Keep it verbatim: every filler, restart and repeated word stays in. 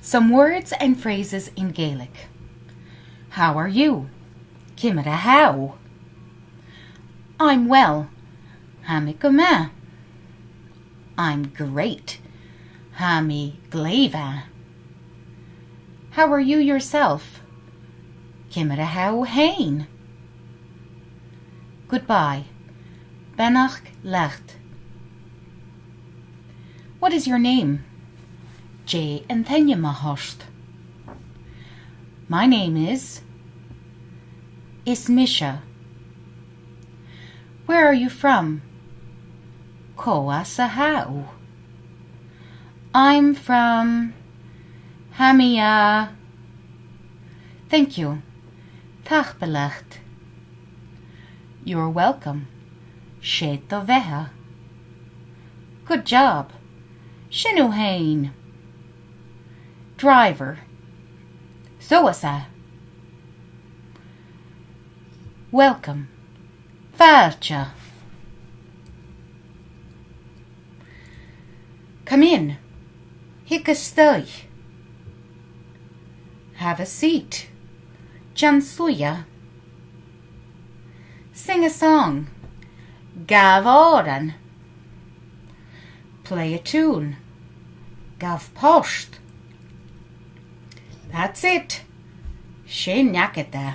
Some words and phrases in Gaelic. How are you? Ciamar a tha thu? I'm well. Tha mi gu math. I'm great. Tha mi glè mhath. How are you yourself? Ciamar a tha thu fhèin? Goodbye. Beannachd leat. What is your name? Dè an t-ainm a th' ort? My name is. Is mise. Where are you from? Cò às a tha thu? I'm from. Tha mi à. Thank you. Tapadh leat. You're welcome. 'S e do bheatha. Good job. Sin thu fhèin. Driver. Suas e. Welcome. Fàilte. Come in. Thig a-steach. Have a seat. Dèan suidhe. Sing a song. Gabh òran. Play a tune. Gabh port. That's it. Sin agad e.